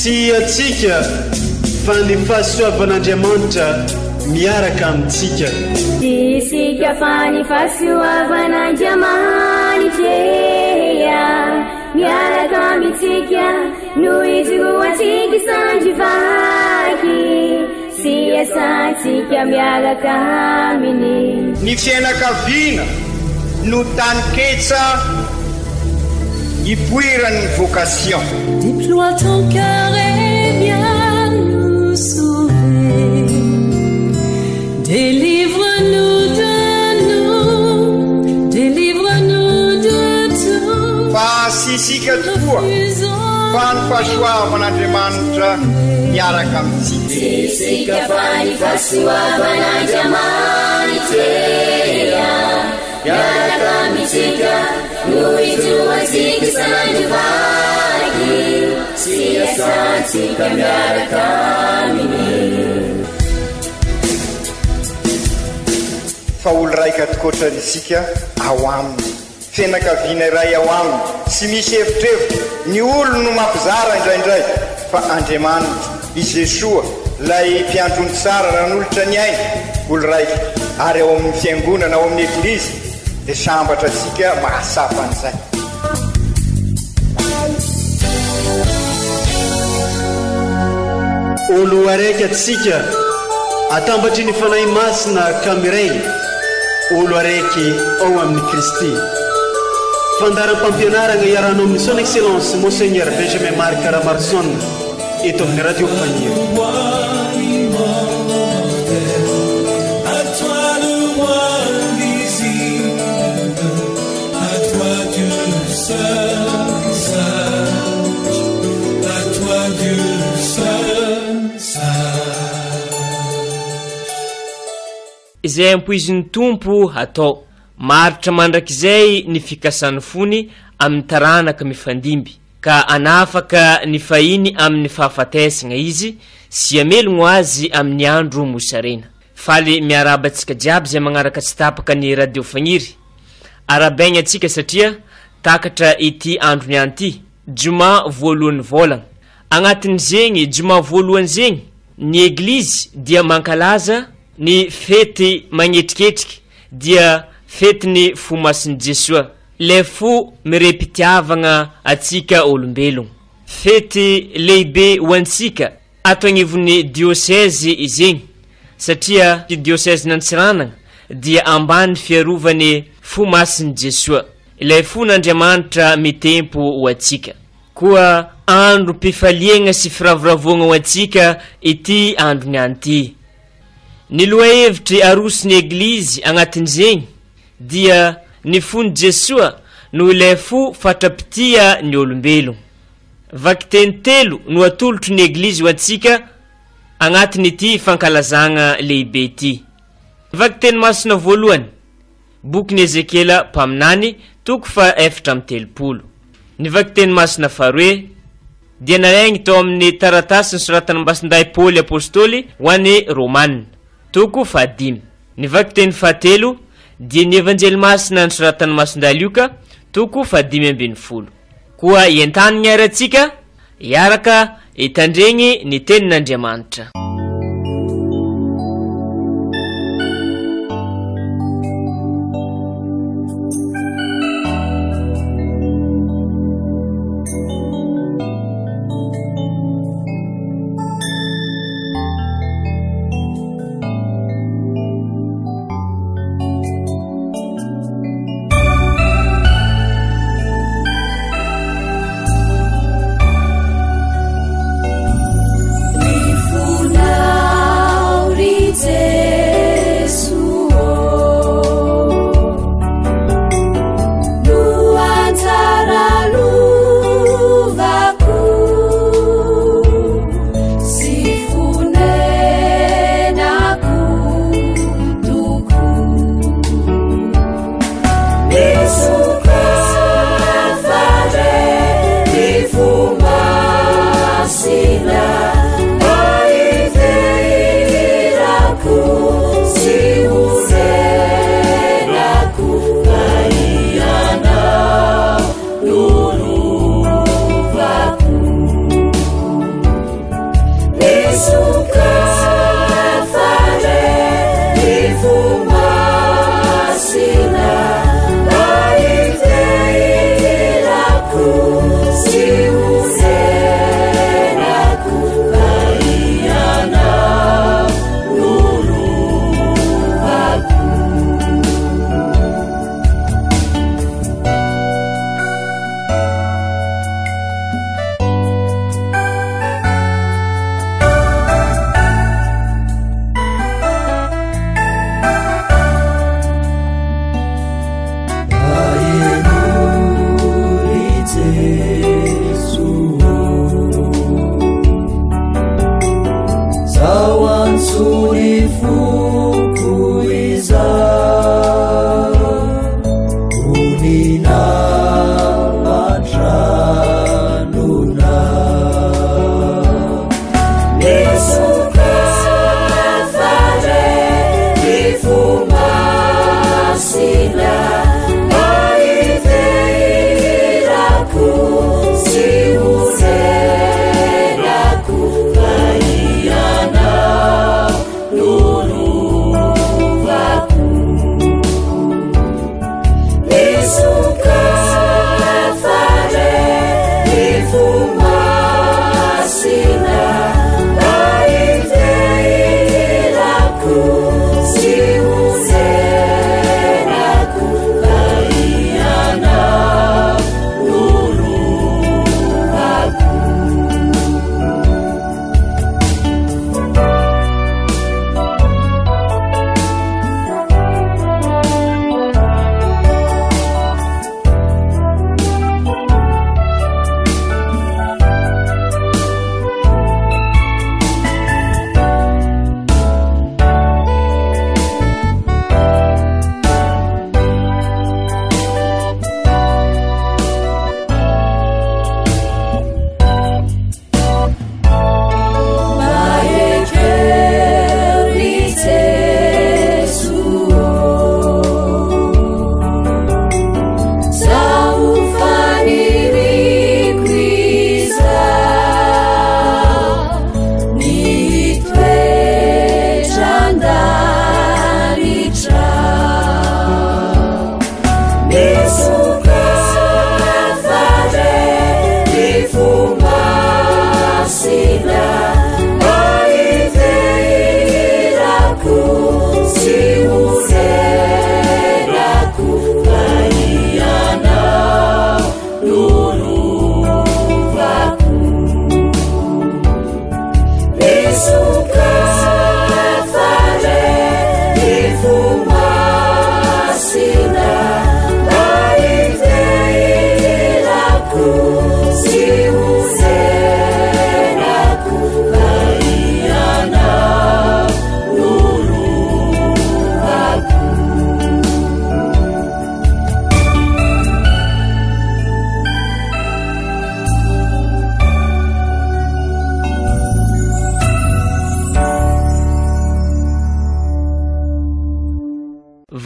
Tsy antsika fa ny fahasoavan'Andriamanitra miaraka amintsika. Tsy isika fa ny fahasoavan'Andriamanitra miaraka amintsika no ijoroantsika sandry vaky sy iasantsika miaraka aminy. Ny fianakaviana no taninketsa ipoiran'ny vocation. Déploie ton cœur et viens nous sauver. Délivre-nous de nous, délivre-nous de tout. Fa tsy isika tokoa fa ny fahasoavan'Andriamanitra miaraka amintsika. Tsy isika fa ny fahasoavan'Andriamanitra miaraka amintsika no ijoroantsika isan'andro vaky sy iasantsika miaraka aminy. Fa olo raika tokoatra isika ao aminy. Fianakaviana iray ao aminy, tsy misy evitrevitra, ny olony no mampizara indraindray, fa Andriamanitra, i Jesoa, ilay mpiandry ondry tsara nanolotra ny ainy, olo raika, ary ao amin'ny fiangonana, ao amin'ny Eglizy, dia sambatra antsika mahatsapa an'izay. Olo araiky antsika, atambatry ny Fanahy Masina ka miray, olo araiky ao amin'i Kristy. Fandaharam-pampianaragna iarahanao amin'ny Son Excellence Monseigneur Benjamin Marc Ramaroson eto amin'ny Radio Faniry. Izay ampoizin'ny Tompo hatao. Maharitra mandrakizay ny fikasan'ny fony amin'ny taranaka mifandimby, ka hanafaka ny fahiny amin'ny fahafatesagna Izy sy hamelogno azy amin'ny andro mosarena. Faly miarahaba antsika jiaby izay magnaraka tsy tapaka ny Radio Fagniry. Arahabaigna antsika satria takatra ity andro niany ity, Joma voalohan'ny vôlagna. Agnatin'izegny Joma voalohany zegny, ny Eglizy dia mankalaza ny fety magnetriketriky dia fetin'ny Fo Masin'i Jesoa, ilay fo mirehim-pitiavagna antsika olombelogno. Fety lehibe ho antsika ato agnivon'ny Diosezy izegny satria Diosezin'Antsiranana dia ambany fiarovan'ny Fo Masin'i Jesoa, ilay fon'Andriamanitra mitempo ho antsika. Koa androm-pifaliagna sy firavoravoagna ho antsika ity andro niany ity. Ny lohahevitry aroson'ny Eglizy agnatin'izegny dia ny fon'i Jesoa no ilay fo fatra-pitia ny olombelogno. Vakiteny telo no atolotry ny Eglizy ho antsika agnatin'ity fankalazagna lehibe ity. Vakiteny masina voalohany. Bokin'i Ezekiela mpaminany, toko faha-34. Ny vakiteny masina faharoe dia nalaigny tao amin'ny taratasy nosoratan'i Masindahy Paoly Apostoly ho an'ny Romana, toko fahadimy. Ny vakiteny fahatelo dia ny Evanjely masina nosoratan'i Masindahy Lioka, toko fahadimy ambin'ny folo. Koa entanigny ary antsika hiaraka hitandregny ny tenin'Andriamanitra.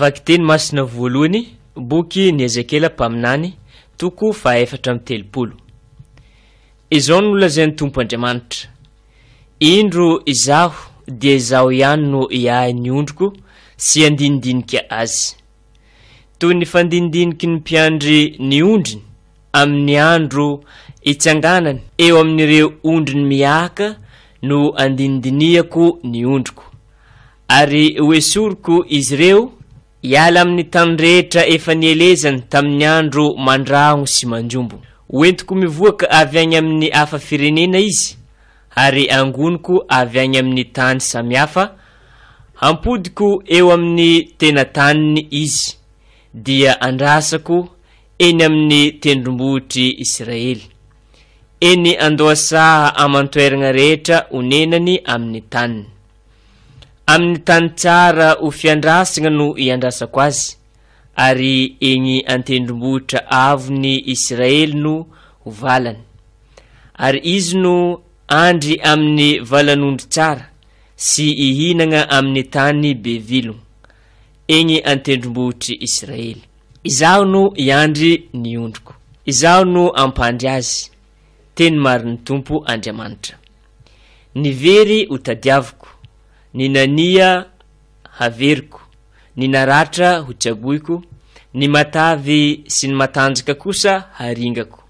Vakiteny masina voalohany, boky ny Ezekiela mpaminany, toko fahaefatra amby telopolo. Izao no lazain'ny Tompo Andriamanitra, Indro Izaho, dia Izaho ihany no hiahy ny ondriko sy handinidinika azy. Toy ny fandinidiniky ny mpiandry ny ondriny amin'ny andro itsanganany eo amin'ireo ondriny miahaka no andinidinihako ny ondriko. Ary hoesoriko izy ireo hiala amin'ny tany rehetra efa nielezany tamin'ny andro mandrahona sy manjombo. Hoentiko mivoaka avy any amin'ny hafa firenena izy, ary hangoniko avy any amin'ny tany samihafa, hampodiko eo amin'ny tena taniny izy, dia andrasako eny amin'ny tendrombohitr'i Israely, eny an-dohasaha aman-toerana rehetra onenany amin'ny taniny. Amin'ny tany tsara ho fiandrasana no iandrasako azy, ary eny an-tendrombohitra avon'i Israely no ho valany. Ary izy no handry amin'ny valan'ondry tsara sy hihinana amin'ny tany be vilona, eny an-tendrombohitr'i Israely. Izaho no hiandry ny ondriko. Izaho no hampandry azy. Teny marin'ny Tompo Andriamanitra. Ny very ho tadiaviko, ny nania haveriko, ny naratra ho tsaboiko, ny matavy sy ny matanjaka kosa haringako.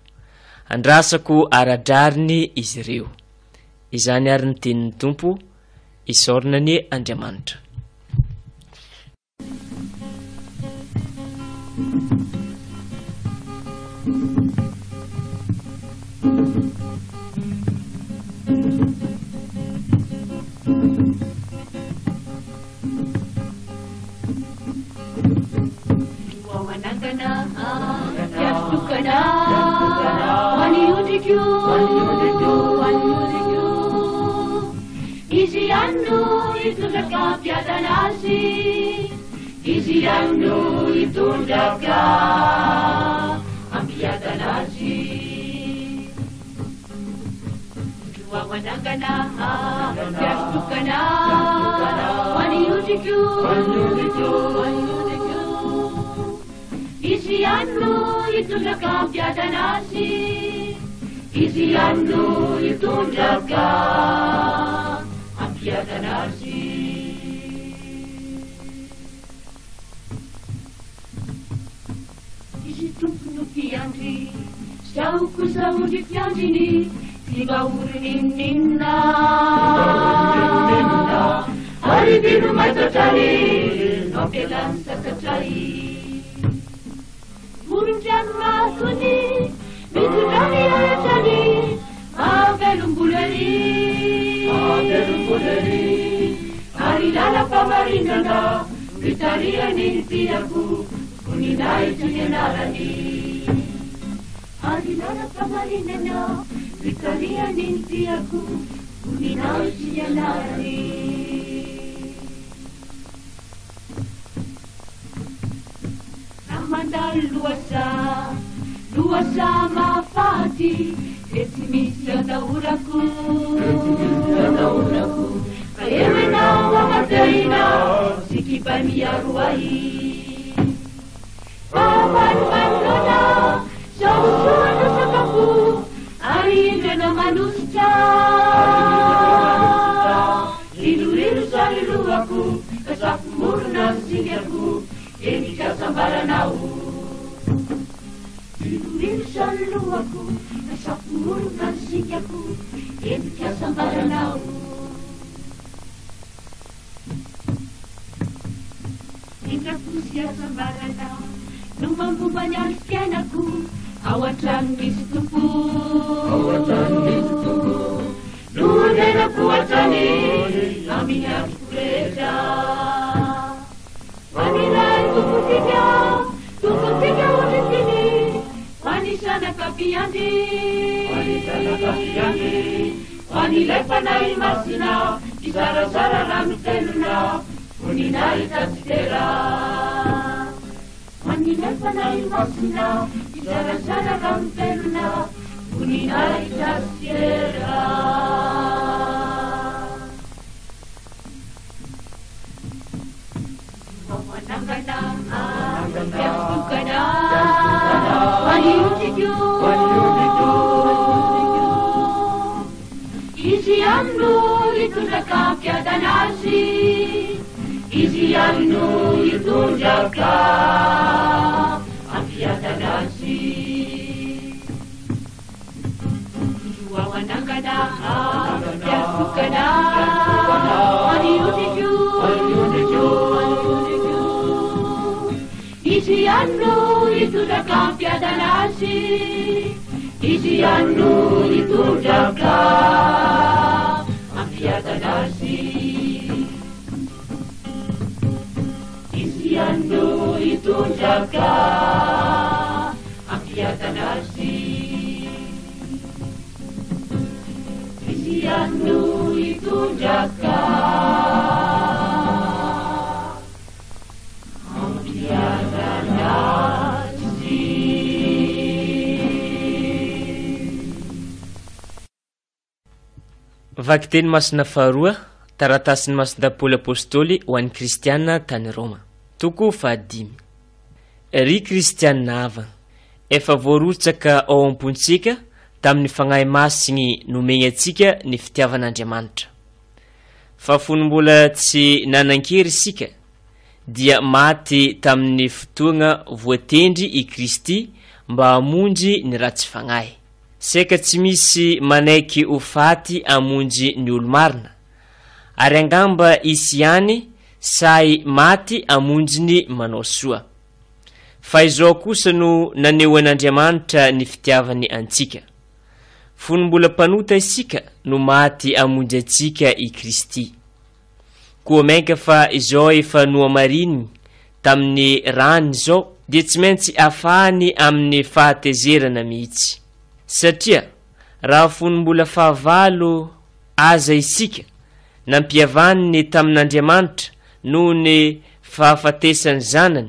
Andrasako ara-drariny izy ireo. Izany àry ny tenin'ny Tompo, isaorana anie Andriamanitra. Izy ihany no hitondra fampiadana azy, Izy ihany no hitondra ka hampiadana azy. Indro aho manangana mpiandry tokana ho an'ny ondriko, ho an'ny ondriko. Izy ihany no hitondra ka hampiadana azy, Izy ihany no hitondra ka hampiadana azy. Izy Tompo no mpiandry, zaho kosa ondry mpiandriny, tsy mba ory n'inon'inona. Ary vilo maitso hatrany, no ampialany sasatra ahy. Voron-drano mahatony, mitondra ny ahy hatrany, mahavelom-bolo ery. Mahavelom-bolo ery. Ary lalam-pamarinana, mitarihany ny tiako, voninahitry ny anarany. Ary lalam-pamarinana, mitarihany ny tiako, voninahitry ny anarany. Raha mandalo lohasaha, lohasaha mahafaty, dia tsy misy atahorako. Dia tsy misy atahorako. Fa eo ianao aman-tehina sy kibay miaro ahy. Fa manomanoana, zao no sakafo, ary indro ianao manosika. Riroriro zao ny lohako, ka safo-morona ny singako, eny kasambaranao. Riroriro zao ny lohako, ka safo-morona ny singako, eny kasambaranao. Indrafo sy hasambarana no mambomba ny androm-piainako, ao an-trano misy Tompo. Ao an-trano misy Tompo. No honenako hatrany amin'ny androko rehetra. Ho an'ilay Tompontsika, Tompontsika ondry ho an'ny zanaka mpiandry. Ho an'ny zanaka mpiandry. Ho an'ilay Fanahy Masina, hizarazara rano velona, voninahitra sy dera. Ho an'ilay Fanahy Masina, hizarazara rano velona, voninahitra sy dera. Mba manangana. manangana mpiandry tokana ho an'ny ondriko. Izy ihany no hitondra ka hampiadana azy, Izy ihany no hitondra ka hampiadana azy. Indro aho hanangana mpiandry tokana ho an'ny ondriko, Izy ihany no hitondra ka hampiadana azy, Izy ihany no hitondra ka hampiadana azy. Izy ihany no hitondra ka hampiadana azy. Izy ihany no hitondra ka hampiadana azy. Vakiteny masina faharoa, Taratasin'i Masindahy Paoly Apostoly ho an'ny Kristiana tany Roma. Toko fahadimy. Ry Kristiana havana, efa voarotsaka ao am-pontsika tamin'ny Fagnahy Masigny nomegny antsika ny fitiavan'Andriamanitra. Fa fony mbola tsy nanan-kery isika, dia maty tamin'ny fotoagna voatendry i Kristy mba hamonjy ny ratsy fagnahy. Saika tsy misy manaiky ho faty hamonjy ny olo-marina, ary angamba hisy ihany sahy maty hamonjy ny manao soa. Fa izao kosa no nanehoan'Andriamanitra ny fitiavany antsika, Fony mbola mpanota isika no maty hamonjy antsika i Kristy. Koa mainka fa izao efa nohamarininy tamin'ny rany izao dia tsy maintsy afahany amin'ny fahatezerana mihitsy. Satria raha fony mbola fahavalo aza isika nampihavaniny tamin'Andriamanitra noho ny fahafatesan'ny Zanany,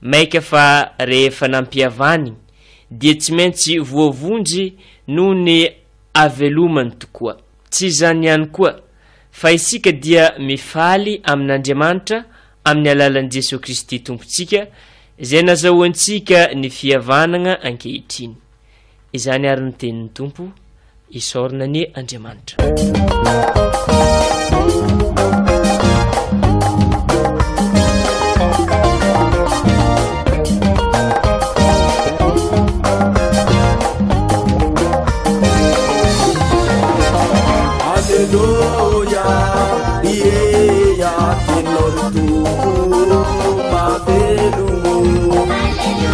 mainka fa rehefa nampihavaniny dia tsy maintsy voavonjy noho ny havelomany tokoa. Tsy izany ihany koa, fa isika dia mifaly amin'Andriamanitra amin'ny alalan'i Jesoa Kristy Tompontsika, izay nazahoantsika ny fihavanagna ankehitriny. Izany ary ny tenin'ny Tompo, isaorana anie Andriamanitra. Aleloia, ie, teninao ry Tompo mahavelogno. Aleloia,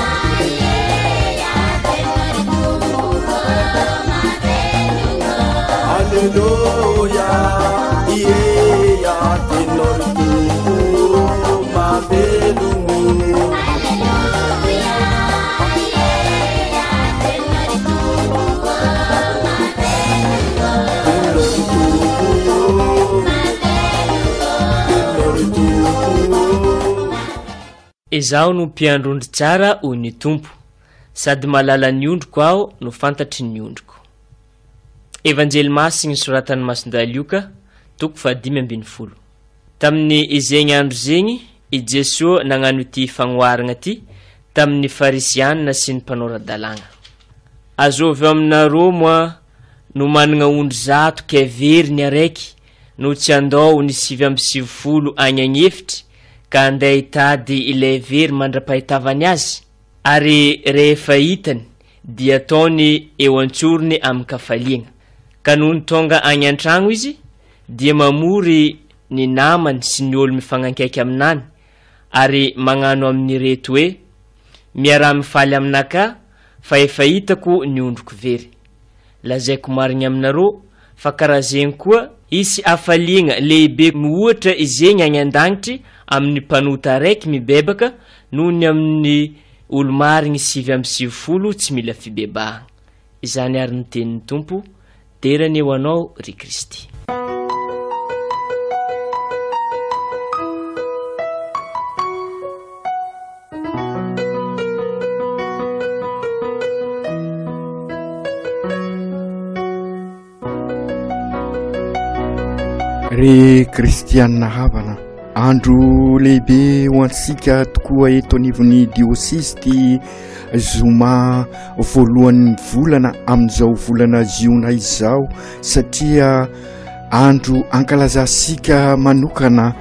ie, teninao ry Tompo mahavelogno. Aleloia, ie, teninao ry Tompo mahavelogno. Aleloia, ie, teninao ry Tompo mahavelogno. Teninao ry Tompo, teninao ry Tompo. Izaho no mpiandry ondry tsara, hoy ny Tompo, sady mahalala ny ondriko Aho no fantatry ny ondriko. Evanjely Masigny soratan'i Masindahy Lioka, toko fahadimy ambin'ny folo. Tamin'ny izegny andro zegny, i Jesoa nagnano ity fagnoharagna ty tamin'ny Farisianina sy ny mpanora-dalàgna. Azovy aminareo moa no managna ondry 100 ke very ny araiky no tsy andao ny 99 agny agn'efitry ka andeha hitady ilay very mandra-pahitavany azy? Ary rehefa hitany dia ataony eo an-tsorony amin-kafaliagna. Ka nony tonga agny an-tragno izy dia mamory ny namany sy ny olo mifagnakaiky aminany ary magnano amin'ireto hoe, Miaraha mifaly aminakahy fa efa hitako ny ondriko very. Lazaiko marigny aminareo fa karaha zegny koa hisy hafaliagna lehibe mihoatra izegny agny an-dagnitry amin'ny mpanota araiky mibebaka noho ny amin'ny olo-marigny 99 tsy mila fibebahagna. Izany ary ny tenin'ny Tompo, dera anie ho anao ry Kristy. Ry kristianina havana, Andro lehibe ho antsika tokoa eto anivon'ny diosesy ity zoma voalohan'ny volana amin'izao volana ziona izao satria andro ankalazantsika manokana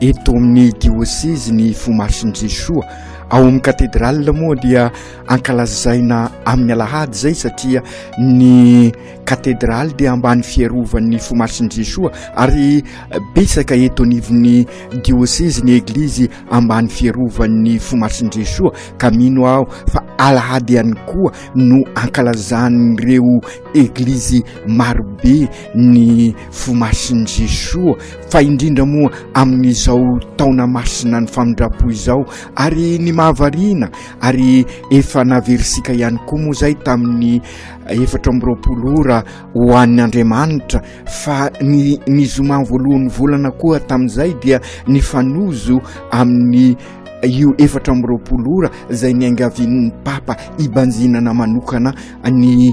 eto amin'ny diosezy ny fo masin'i Jesoa. Ao amin'ny katedrale moa dia ankalazaina amin'ny alahady izay satria ny katedraly dia ambany fiarovan'ny fo masin'i Jesoa ary betsaka eto anivon'ny diosezy ny eglizy ambany fiarovan'ny fo masin'i Jesoa ka mino aho fa alahady ihany koa no ankalazan'ireo eglizy marobe ny fo masin'i Jesoa fa indrindra moa amin'izao taona masina ny famindram-po izao ary ny mahavariana ary efa naverisika ihany koa moa izay tamin'ny 24 ora ho an'ny Andriamanitra fa ny ny zoma voalohan'ny volana koa tamin'izay dia nifanozo amin'ny io 24 ora izay niangavian'ny papa hibanjinana manokana ny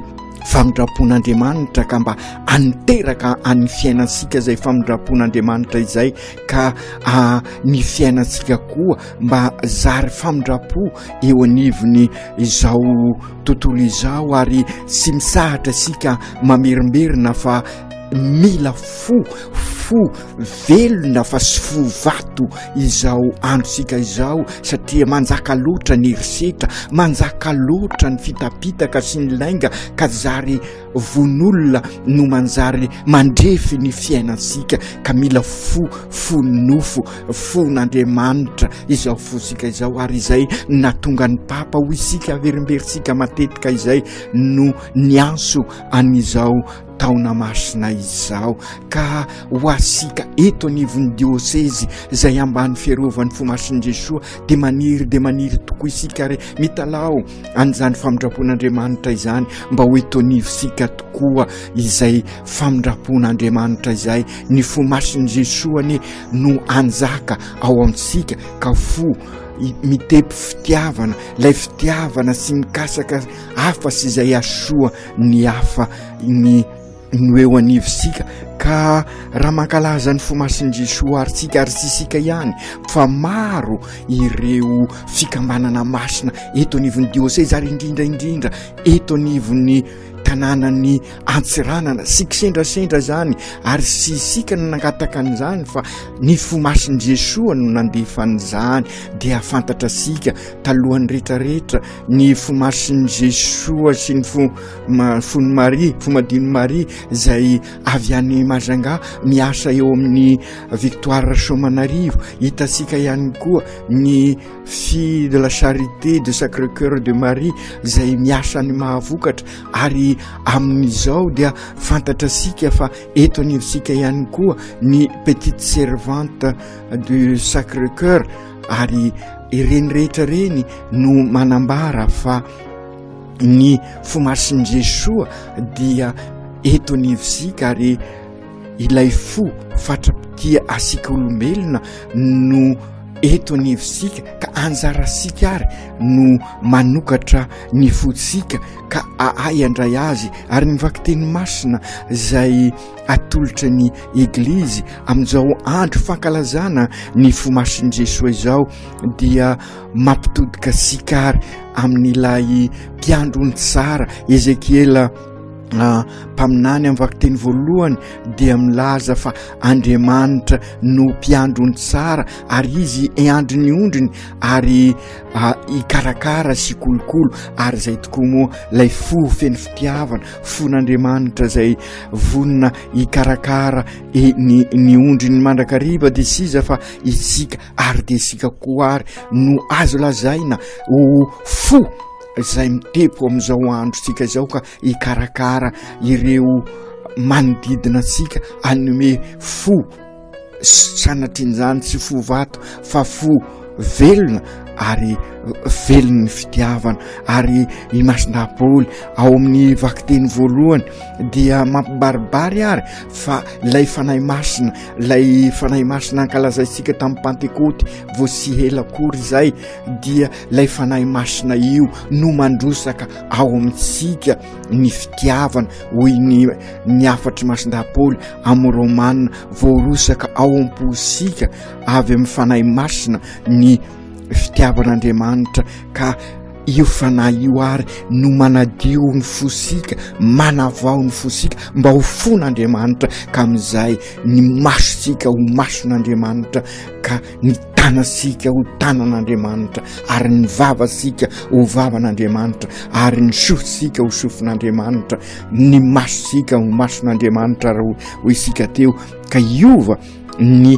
famindram-pon'Andriamanitra ka mba aniteraka an'ny fiainantsika izay famindram-pon'Andriamanitra izay ka ah, ny fiainantsika koa mba zary famindram-po eo anivony izao tontolo izao ary tsy misahatra isika mamerimberina fa mila fo fo velona fa sy fo vato izao androsika izao satria manjaka loatra ny herisetra manjaka loatra ny fitapitaka sy ny lainga ka zary vonolona no manjary mandrefy ny fiainantsika ka mila fo fo nofo fon'Andriamanitra izao fosika izao ary izay natonga ny papa ho isika averimberintsika matetika izay no nianso an'izao taona masina izao ka ho asika eto anivon'ny diosezy izay ambany fiarovan'ny fo masin'i Jesoa dia maniry dia maniry tokoa isika ary mitalaho an'izany famindram-pon'Andriamanitra izany mba ho eto anivontsika tokoa izay famindram-pon'Andriamanitra izay ny fo masin'i Jesoa anie no anjaka ao amintsika ka fo mitepy fitiavana ilay fitiavana sy mikasaka hafa sy izay hasoa ny hafa ny no eo anivontsika ka raha mankalaza ny fo masin'i Jesoa ary tsika ary tsy isika ihany fa maro ireo fikambanana masina eto anivon'ny diosezy ary indrindra indrindra eto anivon'ny tanànan'ny Antsiranana sy kisendrasendra izany ary sy isika no nangataka an'izany fa ny fo masin'i Jesoa no nandefa an'izany dia fantatra sika talohan'ny rehetrarehetra ny fo masin'i Jesoa sy ny fo fon'i Maria fo madion'i Maria izay avy any Majunga miasa eo amin'ny Victoire Soamanarivo hitantsika ihany koa ny Fille de la Charité de Sacré Cœur de Marie izay miasa any Mahavokatra ary amin'izao dia fantatra sika fa eto anivontsika ihany koa ny Petite Servante du Sacré Cœur ary ireny rehetra ireny no manambara fa ny fo masin'i Jesoa dia eto anivontsika ary ilay fo fatra-pitia asika olombelona no eto anivontsika ka anjarasika ary no manokatra ny fontsika ka ahay handray azy ary ny vakiteny masina izay atolotra ny eglizy amin'izao andro fankalazana ny fo masin'i Jesoa izao dia mampitodika sika ary amin'ilay mpiandro ny tsara Ezekiela ah, mpaminany amin'ny vakiteny voalohany dia milaza fa Andriamanitra no mpiandro ny tsara ary izy andry ny ondriny ary ah, hikarakara sy kolokolo ary izay tokoa moa ilay fo feno fitiavana fon'Andriamanitra izay vonona hikarakara e, ny ny ondriny mandrakariva dia siza fa isika ary dia isika koa ary no azo lazaina ho fo izay mitepo amin'izao androntsika izao ka hikarakara ireo manodidina antsika hanome fo sanatrian'izany tsy fo vato fa fo velona. ary velon'ny fitiavana. Ary i Masindahy Paoly ao amin'ny vakiteny voalohany dia mampibaribary ary fa ilay Fanahy Masina, ilay Fanahy Masina ankalazaintsika tamin'ny Pantekoty vao tsy ela akory izay, dia ilay Fanahy Masina io no mandrosaka ao amintsika ny fitiavana, hoy ny ny hafatr'i Masindahy Paoly amin'ny Romana, voarosaka ao am-pontsika avy amin'ny Fanahy Masina ny fitiavan'Andriamanitra, ka io Fanahy io ary no manadio ny fosika, manavao ny fosika mba ho fon'Andriamanitra, ka amin'izay ny masontsika ho mason'Andriamanitra, ka ny tanantsika ho tanan'Andriamanitra, ary ny vavantsika ho vavan'Andriamanitra, ary ny sofintsika ho sofin'Andriamanitra, ny masontsika ho mason'Andriamanitra, raha hoy isika teo, ka hiova ny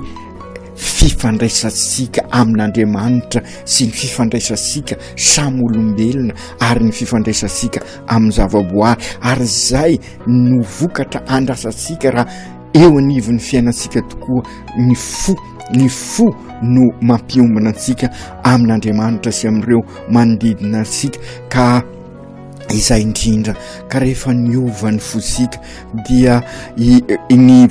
fifandraisantsika amin'Andriamanitra sy ny fifandraisantsika samy olombelona ary ny fifandraisantsika amin'ny zavaboary, ary izay no vokatra andrasantsika raha eo anivon'ny fiainantsika tokoa. Ny fo, ny fo no mampiombona antsika amin'Andriamanitra sy amin'ireo manodidina antsika, ka izay indrindra ka rehefa niova ny fosika dia ny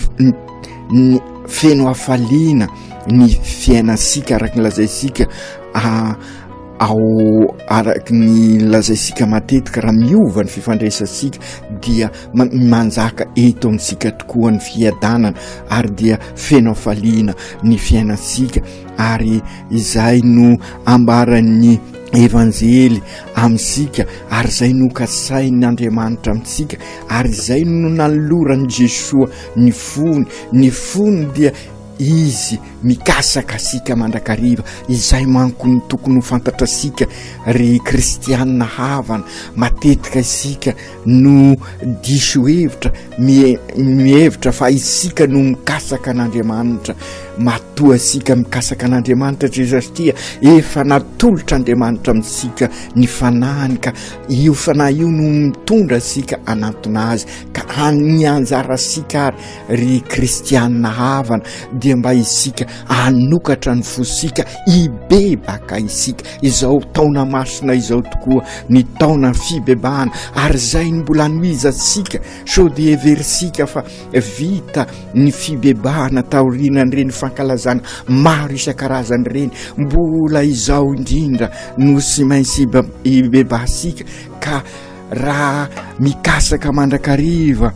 ny feno hafaliana ny fiainantsika, araka ny lazaintsika ao, araka ny lazaintsika matetika, raha miova ny fifandraisantsika dia manjaka eto amintsika tokoa ny fiadanana, ary dia feno hafaliana ny fiainantsika. Ary izay no ambaran'ny Evanjely amintsika, ary izay no kasain'Andriamanitra amintsika, ary izay no nanoloran'i Jesoa ny fony. Ny fony dia izy mikasaka asika mandrakariva. Izay manko no tokony ho fantatrasika ry kristianina havana. Matetika isika no diso hevitra, mihevitra fa isika no mikasaka an'Andriamanitra. Matoa isika mikasaka an'Andriamanitra Jesosy dia efa natolotr'Andriamanitra amintsika ny fanahiny, ka io fanahy io no mitondra asika hanantona azy. Ka ny anjarasika ary ry kristianina havana dia mba isika hanokatra ny fosika, hibebaka isika. Izao taona masina izao tokoa ny taona fibebahana, ary izay ny mbola anohizantsika. Sao dia heverintsika fa vita ny fibebahana taorianan'ireny fankalazana maro isan-karazany ireny. Mbola izao indrindra no tsy maintsy hibebahantsika, ka raha mikasaka mandrakariva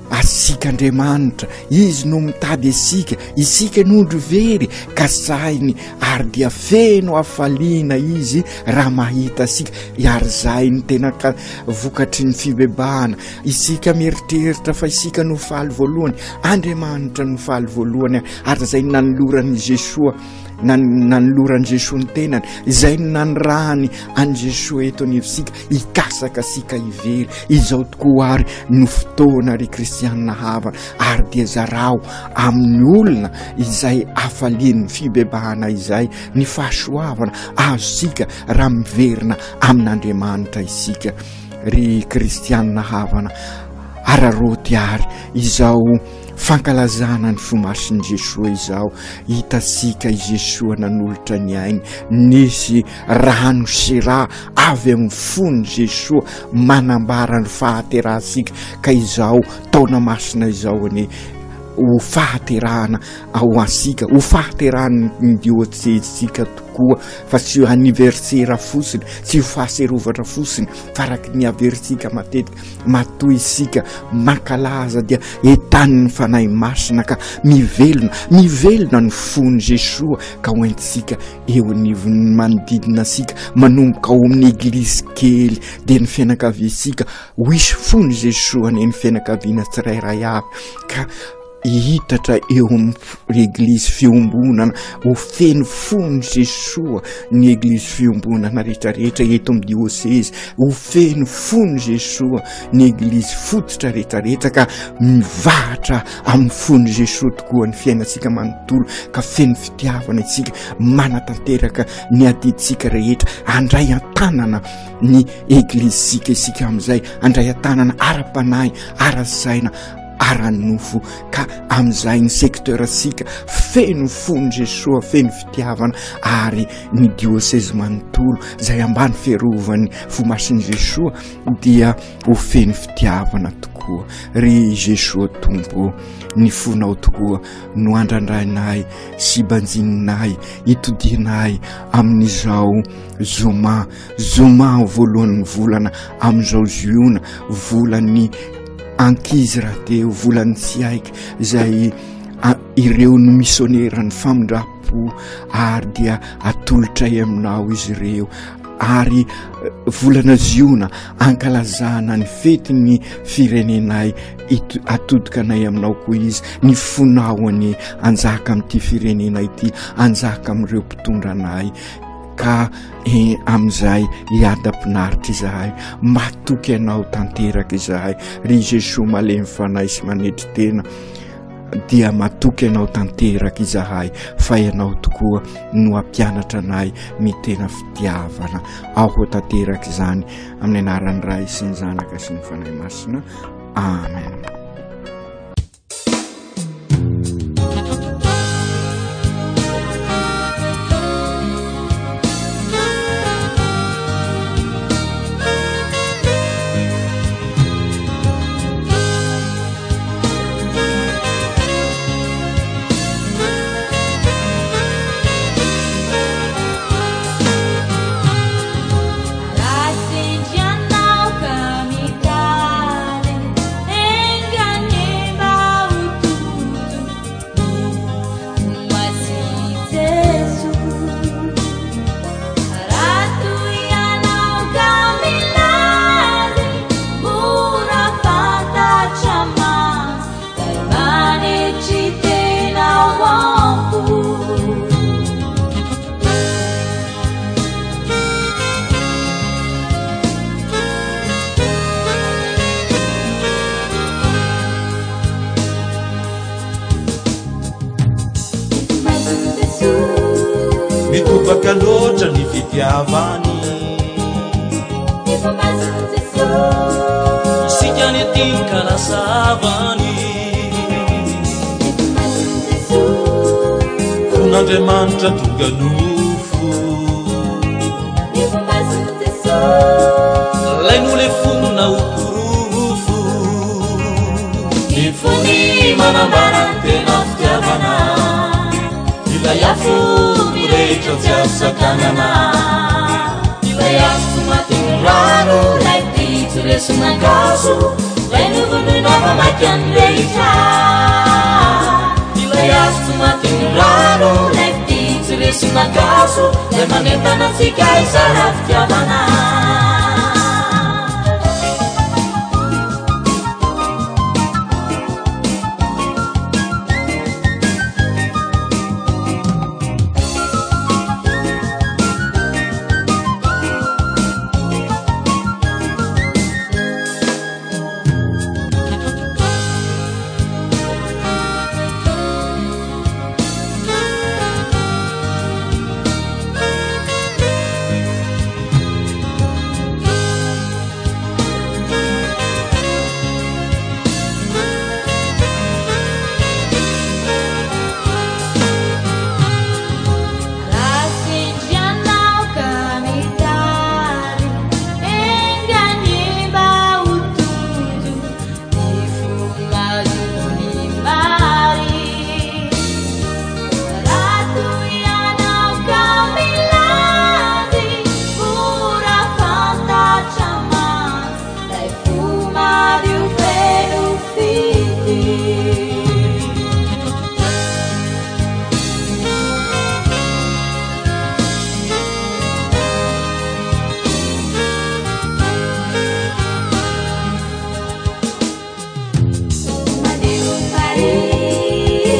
asika Andriamanitra, Izy no mitady asika, isika no ondry very, kasainy, ary dia feno hafaliana Izy raha mahita asika. Ary izay no tena vokatry ny fibebahana. Isika mieritreritra fa isika no faly voalohany, Andriamanitra no faly voalohany, ary izay nanoloran'i Jesoa, nanoloran'i Jesoa ny tenany, izay no nanirahany an'i Jesoa eto anivontsika, hikasaka asika hivery. Izao tokoa ary no fotoana ry kristianina havana, ary dia zarao amin'ny olona izay hafalian'ny fibebahana izay ny fahasoavana azontsika raha miverina amin'Andriamanitra isika. Ry kristianina havana, araraoty ary izao fankalazana ny fo masin'i Jesoa izao. Hitantsika i Jesoa nanolotra ny ainy, nisy rano sy rà avy amin'ny fon'i Jesoa manambara ny fahaterahantsika, ka izao taona masina izao anie ho fahaterahana ho antsika, ho fahaterahan'ny diosezintsika tokoa, fa tsy ho anniversaire fotsiny, tsy ho fahaserovatra fotsiny, fa araka ny averintsika matetika, matoa isika mankalaza dia entanin'ny Fanahy Masina ka mivelona, mivelona ny fon'i Jesoa ka ho entintsika eo anivon'ny manodidina antsika, manomboka ao amin'ny eglizy kely dia ny fianakaviantsika, ho hisy fon'i Jesoa anie ny fianakaviana tsirairay avy, ka hihitatra eo amin'ny eglizy fiombonana, ho feno fon'i Jesoa ny eglizy fiombonana rehetrarehetra eto amin'ny diosezy, ho feno fon'i Jesoa ny eglizy fototra rehetrarehetra, ka mivahatra amin'ny fon'i Jesoa tokoa ny fiainantsika manontolo, ka feno fitiavana isika, manatanteraka ny adidintsika rehetra, handray an-tanana ny eglizintsika isika amin'izay, handray an-tanana ara-panahy, ara-saina. ara-nofo ka amin'izay ny secteur antsika feno fon'i Jesoa, feno fitiavana ary ny diosezy manontolo izay ambany fiarovan'ny fo masin'i Jesoa dia ho feno fitiavana tokoa. Ry Jesoa Tompo, ny fonao tokoa no andrandrainay sy banjininay, itodianay amin'izao zoma, zoma voalohan'ny volana amin'izao ziona, volan'ny ankizy rahateo, volan'ny tsy haiko izay ireo no misioneran'ny famindram-po ary dia atolotray aminao izy ireo ary eh, volana ziona ankalazana ny fetin'ny firenenay atodika anay aminao koa izy ny fonao anie anjaka amin'ity firenena ity anjaka amin'ireo mpitondra anay ka eh, amin'izay hiadam-pinaritra izahay matoky anao tanteraka izahay ry Jesoa malemy fanahy sy manetry tena dia matoky anao tanteraka izahay fa ianao tokoa no hampianatra anay ny tena fitiavana ao ho tanteraka izany amin'ny anaran'ny Ray sy ny Zanaka sy ny Fanahy Masina amen. Mitobaka loatra ny fitiavany. Isika ny tiany ka lasa havany. Fon'Andriamanitra tonga nofo. Lay nolefonina ho porofo. Ny fony manambara ny tena fitiavana. Ilay afo mirehitra tsy azo sakanana. Ilay afo tsy matin'ny rano, ilay tia tsy resin'ankaso, ilay novonoina fa maika nirehitra. Ilay afo tsy matin'ny rano, ilay tia tsy resin'ankaso, ilay manentana antsika hizara fitiavana.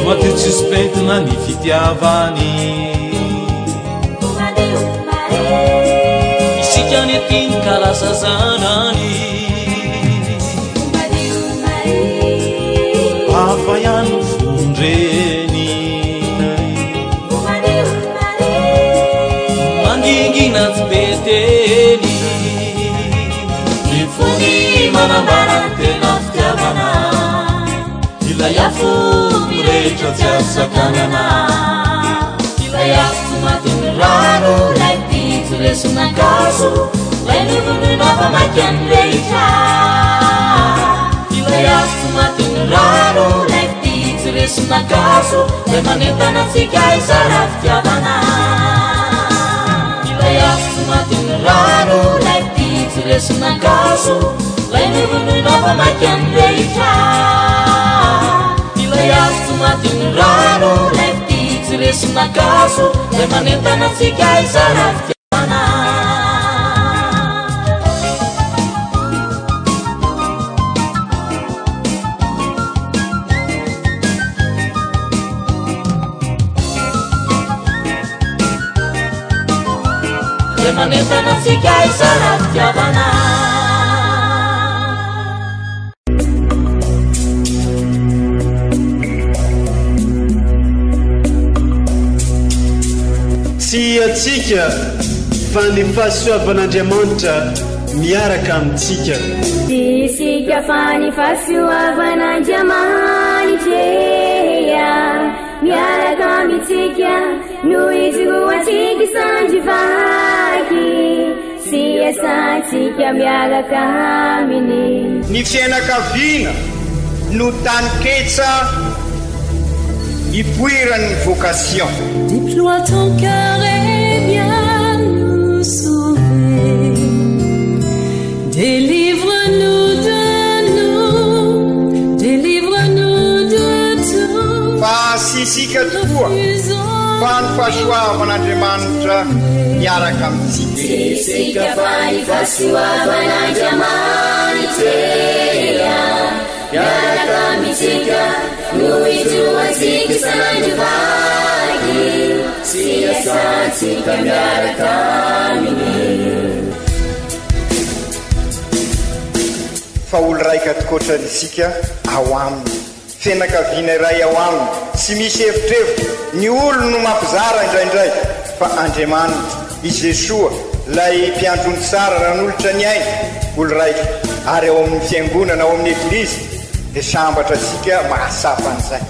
Madio tsisy pentina ny fitiavany. Isika ny tiany ka lasa zanany. Hafa ihany ny fon-dreny. Mangingina tsy be teny. Ny fony manambara ny tena fitiavana. Ilay afo mirehitra tsy azo sakanana. Ilay afo tsy matin'ny rano, ilay fitia tsy resin'ankaso, ilay novonoina fa maika nirehitra. Ilay afo tsy matin'ny rano, ilay fitia tsy resin'ankaso, ilay manentana antsika hizara fitiavana. Ilay afo tsy matin'ny rano, ilay fitia tsy resin'ankaso, ilay novonoina fa maika nirehitra. Ilay afo tsy matin'ny rano, ilay fitia tsy resin'ankaso, ilay manentana antsika hizara fitiavana. Ilay manentana antsika hizara fitiavana. Tsy antsika fa ny fahasoavan'Andriamanitra miaraka amintsika. Tsy isika fa ny fahasoavan'Andriamanitra miaraka amintsika no ijoroantsika sandry vaky sy iasantsika miaraka aminy. Ny fiainakaviana no taninketsa ipoiran'ny vocation. Déploie ton cœur et viens nous sauver. Délivre-nous de nous, délivre-nous de tout. Fa tsy isika tokoa fa ny fahasoavan'Andriamanitra miaraka amintsika. Tsy isika fa ny fahasoavan'Andriamanitra miaraka amintsika no ijoroantsika isan'andro vaky sy iasantsika miaraka aminy. Fa olo raika tokoatra isika ao aminy. Fianakaviana iray ao aminy, tsy misy evitrevitra, ny olony no mampizara indraindray, fa Andriamanitra, i Jesoa, ilay mpiandry ondry tsara nanolotra ny ainy, olo raika, ary ao amin'ny fiangonana, ao amin'ny Eglizy, dia sambatra isika mahatsapa an'izay.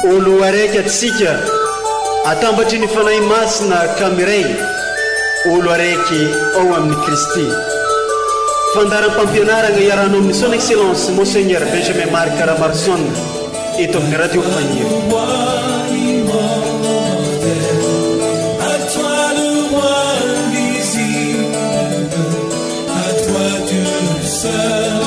Olo araiky atsika atambatry ny Fanahy Masina ka miray olo araiky ao amin'i Kristy. Fandaharam-pampianaragna iarahanao amin'ny Son Excellence Monseigneur Benjamin Marc Ramaroson eto amin'ny Radio Faniry. À toi le roi invisible, à toi Dieu seul.